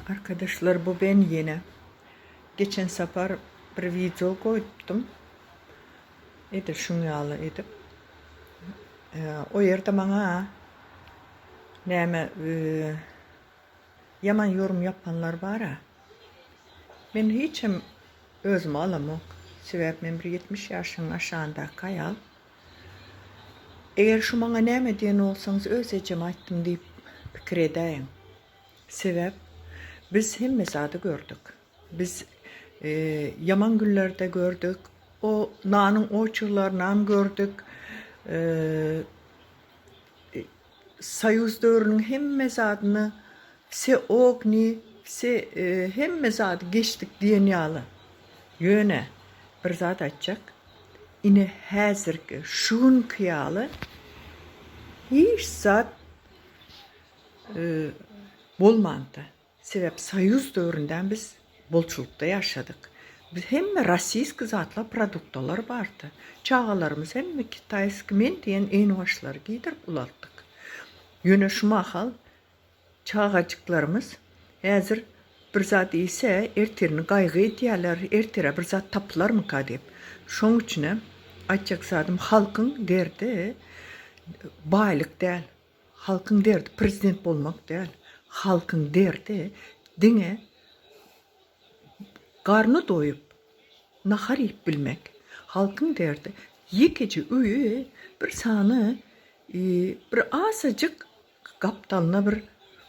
Arkadaşlar bu ben ýene. Geçen sapar bir wideo goýupdym. Edil şuň ýaly edip. O ýerde maňa näme ýaman ýorum ýapanlar bar-a. Men hiçem özüme alamok. Sebäp men bir 70 ýaşyň aşagyndaky aýal. Eger şu maňa näme diýen bolsaňyz öz ejeme aýtdym diýip pikir edäýiň. Sebäp biz hemme zady gördük. Biz ýaman günlerde gördük. O nanyň oçurlarynam gördük. Soýuz döwrüniň hemme zadyny wse ogni, wse hemme zady geçdik diýen ýaly. Ýöne bir zat aýtjak, ine häzirki şu günki ýaly hiç zat bolmandy. Sebäp soýuz döwründem biz bolçulykda ýaşadyk. Biz hemme rossiýski zatlar produktalar bardy. Çagalarymyz hemme kitaýski men diýen eýnibaşlary giýdirip ulaltdyk. Ýöne şu mahal çagajyklarymyz häzir bir zat iýse ertirini gaýgy edýärler, ertire bir zat tapylarmyka diýip. Şoň üçinem aýtjak zadym halkyň derdi baýlyk däl. Halkyň derdi prezident bolmak däl. Halkyň derdi diňe garny doýup nahar iýip bilmek. Halkyň derdi ýekeje öýi bir sany bir azajyk gapdalyna bir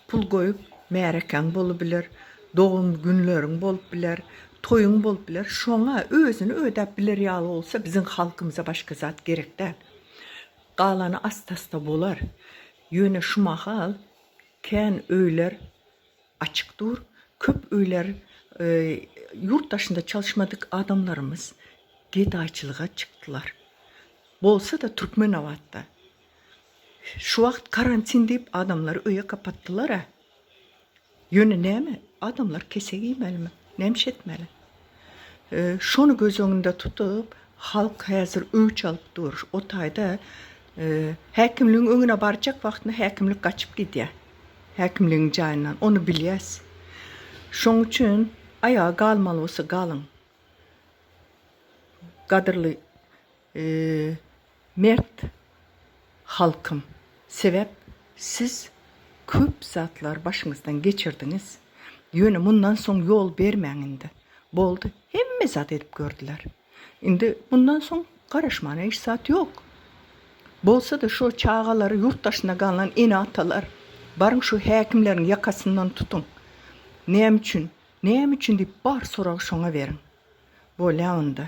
pul goýup märekäň bolubiler, dogum günleriň bolup biler, toýuň bolup biler. Şoňa özüni ödäp biler ýaly bolsa biziň halkymyza başga zat gerek däl. Galany asta-asta bolar. Ýöne şu mahal kän öýler açyk dur. Köp öýler ýurt daşynda çalyşmadyk adamlarymyz gedaýçylyga çykdylar. Bolsa-da Türkmenabatda. Şu wagt karantin diýip adamlary öýe kapatdylar-a. Ýöne näme, adamlar kesek iýmelimi? Näme iş etmeli? Şony göz öňünde tutup, halk häzir öç alyp dur. O taýda häkimligiň öňüne barjak wagtynda häkimlik gaçyp gidýär. Häkimligiň jaýyndan. Ony bilýäs. Şoň üçin aýaga galmaly bolsa galyň. Gadyrly Mert halkym sebäp siz köp zatlar başyňyzdan geçirdiňiz ýöne mundan soň ýol bermäň indi boldy hemme zat edip gördüler indi mundan soň garaşmana hiç zat ýok bolsada şo çagalary ýurt daşynda galan ene atalar baryň şu häkimleriň ýakasyndan tutuň näme üçin näme üçin diýip bar soragy şoňa beriň bolýa onda.